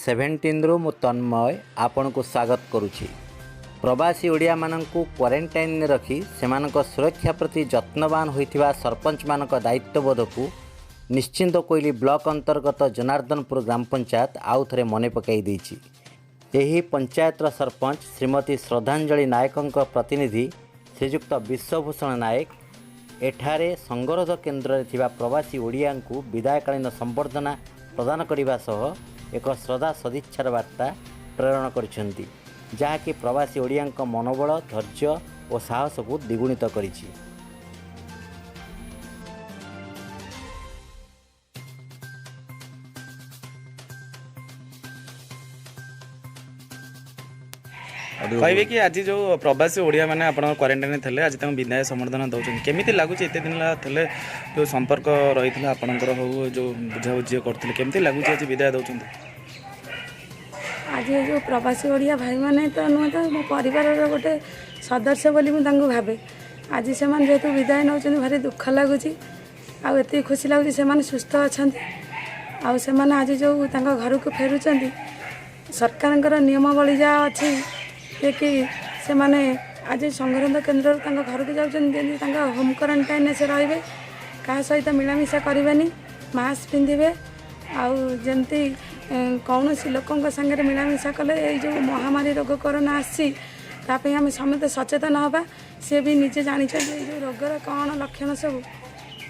17ରୁ ମୁଁ ତନ୍ମୟ ଆପଣଙ୍କୁ ସ୍ୱାଗତ କରୁଛି। ପ୍ରବାସୀ ଓଡ଼ିଆମାନଙ୍କୁ କ୍ୱାରେଣ୍ଟାଇନରେ ରଖି ସେମାନଙ୍କ ସୁରକ୍ଷା ପ୍ରତି ଯତ୍ନବାନ ହୋଇଥିବା ସରପଞ୍ଚମାନଙ୍କ ଦାୟିତ୍ୱବୋଧକୁ ନିଶ୍ଚିନ୍ତକୋଇଲି ବ୍ଲକ ଅନ୍ତର୍ଗତ ଜନାର୍ଦ୍ଦନପୁର ଗ୍ରାମ ପଞ୍ଚାୟତ ଆଉ ଥରେ ମନେ ପକାଇ ଦେଇଛି। ଏହି ପଞ୍ଚାୟତର ସରପଞ୍ଚ ଶ୍ରୀମତୀ ଶ୍ରଦ୍ଧାଞ୍ଜଳି ନାୟକଙ୍କ ପ୍ରତିନିଧି ଶ୍ରୀଯୁକ୍ତ ବିଶ୍ୱଭୂଷଣ ନାୟକ ଏଠାରେ ସଙ୍ଗରୋଧ କେନ୍ଦ୍ରରେ ଥିବା ପ୍ରବାସୀ ଓଡ଼ିଆଙ୍କୁ ବିଦାୟକାଳୀନ ସମ୍ବର୍ଦ୍ଧନା ପ୍ରଦାନ କରିବା ସହ ଏକ ଶ୍ରଦ୍ଧା ସଦିଚ୍ଛାର ବାର୍ତ୍ତା ପ୍ରେରଣ କରିଛନ୍ତି, ଯାହାକି ପ୍ରବାସୀ ଓଡ଼ିଆଙ୍କ ମନୋବଳ, ଧୈର୍ଯ୍ୟ ଓ ସାହସକୁ ଦ୍ୱିଗୁଣିତ କରିଛି। କହିବେ କି ଆଜି ଯେଉଁ ପ୍ରବାସୀ ଓଡ଼ିଆମାନେ ଆପଣଙ୍କ କ୍ୱାରେଣ୍ଟାଇନ୍ ଥିଲେ, ଆଜି ତାଙ୍କୁ ବିଦାୟ ସମ୍ବର୍ଦ୍ଧନା ଦେଉଛନ୍ତି, କେମିତି ଲାଗୁଛି? ଏତେ ଦିନ ହେଲା ଥିଲେ, ଯେଉଁ ସମ୍ପର୍କ ରହିଥିଲା ଆପଣଙ୍କର ହଉ, ଯେଉଁ ବୁଝାବୁଝି କରୁଥିଲେ, କେମିତି ଲାଗୁଛି ଆଜି ବିଦାୟ ଦେଉଛନ୍ତି? ଆଜି ଏ ଯେଉଁ ପ୍ରବାସୀ ଓଡ଼ିଆ ଭାଇମାନେ ତ ନୁହେଁ ତ, ମୋ ପରିବାରର ଗୋଟେ ସଦସ୍ୟ ବୋଲି ମୁଁ ତାଙ୍କୁ ଭାବେ। ଆଜି ସେମାନେ ଯେହେତୁ ବିଦାୟ ନେଉଛନ୍ତି, ଭାରି ଦୁଃଖ ଲାଗୁଛି ଆଉ ଏତିକି ଖୁସି ଲାଗୁଛି ସେମାନେ ସୁସ୍ଥ ଅଛନ୍ତି। ଆଉ ସେମାନେ ଆଜି ଯେଉଁ ତାଙ୍କ ଘରକୁ ଫେରୁଛନ୍ତି, ସରକାରଙ୍କର ନିୟମାବଳୀ ଯାହା ଅଛି ଯେ କି ସେମାନେ ଆଜି ସଙ୍ଗରୋଧ କେନ୍ଦ୍ରରୁ ତାଙ୍କ ଘରକୁ ଯାଉଛନ୍ତି, ଯେମିତି ତାଙ୍କ ହୋମ୍ କ୍ୱାରେଣ୍ଟାଇନ୍ରେ ସେ ରହିବେ, କାହା ସହିତ ମିଳାମିଶା କରିବେନି, ମାସ୍କ ପିନ୍ଧିବେ ଆଉ ଯେମିତି କୌଣସି ଲୋକଙ୍କ ସାଙ୍ଗରେ ମିଳାମିଶା କଲେ ଏଇ ଯେଉଁ ମହାମାରୀ ରୋଗ କରୋନା ଆସିଛି, ତା ପାଇଁ ଆମେ ସମସ୍ତେ ସଚେତନ ହେବା। ସିଏ ବି ନିଜେ ଜାଣିଛନ୍ତି ଏଇ ଯେଉଁ ରୋଗର କ'ଣ ଲକ୍ଷଣ ସବୁ,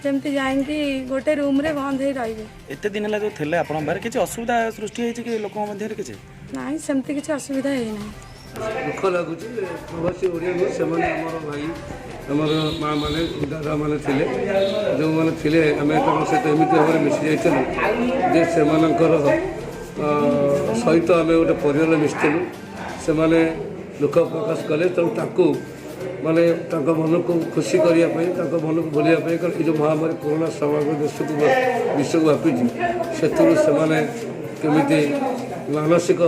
ଯେମିତି ଯାଇକି ଗୋଟେ ରୁମ୍ରେ ବନ୍ଦ ହେଇ ରହିବେ। ଏତେ ଦିନ ହେଲା ଯେଉଁ ଥିଲେ ଆପଣଙ୍କ ପାଖରେ, କିଛି ଅସୁବିଧା ସୃଷ୍ଟି ହେଇଛି କି ଲୋକଙ୍କ ମଧ୍ୟରେ କିଛି? ନାଇଁ, ସେମିତି କିଛି ଅସୁବିଧା ହେଇନାହିଁ। ଦୁଃଖ ଲାଗୁଛି। ପ୍ରବାସୀ ଓଡ଼ିଆ ନୁହେଁ, ସେମାନେ ଆମର ଭାଇ, ଆମର ମା ମାନେ, ଦାଦାମାନେ ଥିଲେ। ଯେଉଁମାନେ ଥିଲେ, ଆମେ ତାଙ୍କ ସହିତ ଏମିତି ଭାବରେ ମିଶି ଯାଇଥିଲୁ ଯେ ସେମାନଙ୍କର ସହିତ ଆମେ ଗୋଟେ ପରିବାର ମିଶିଥିଲୁ। ସେମାନେ ଦୁଃଖ ପ୍ରକାଶ କଲେ, ତେଣୁ ତାଙ୍କୁ ମାନେ ତାଙ୍କ ମନକୁ ଖୁସି କରିବା ପାଇଁ, ତାଙ୍କ ମନକୁ ଭୁଲିବା ପାଇଁ, କାରଣ ଏ ଯେଉଁ ମହାମାରୀ କରୋନା ସମଗ୍ର ଦେଶକୁ, ବିଶ୍ୱକୁ ବ୍ୟାପିଛି, ସେଥିରୁ ସେମାନେ କେମିତି ମାନସିକ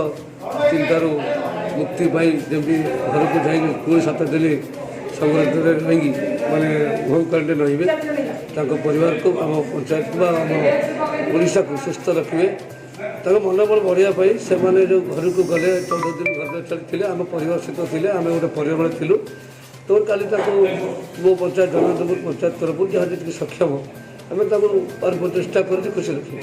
ଚିନ୍ତାରୁ ମୁକ୍ତି ପାଇ ଯେମିତି ଘରକୁ ଯାଇକି ପୁଣି 7 ଦିନ ସଂଗରୋଧରେ ରହିକି, ମାନେ ହୋମ୍ କ୍ୱାରେଣ୍ଟାଇନ୍ ରହିବେ, ତାଙ୍କ ପରିବାରକୁ, ଆମ ପଞ୍ଚାୟତକୁ ବା ଆମ ଓଡ଼ିଶାକୁ ସୁସ୍ଥ ରଖିବେ, ତାଙ୍କ ମନୋବଳ ବଢ଼ିବା ପାଇଁ ସେମାନେ ଯେଉଁ ଘରକୁ ଗଲେ, 14 ଦିନ ଘରେ ଥିଲେ, ଆମ ପରିବାର ସହିତ ଥିଲେ, ଆମେ ଗୋଟେ ପରିବାର ଥିଲୁ। ତେଣୁ କାଲି ତାକୁ ମୋ ପଞ୍ଚାୟତ, ଜନାର୍ଦ୍ଦନପୁର ପଞ୍ଚାୟତ ତରଫରୁ ଯାହା ଯେତିକି ସକ୍ଷମ, ଆମେ ତାକୁ ଚେଷ୍ଟା କରୁଛୁ ଖୁସି ରଖିବୁ।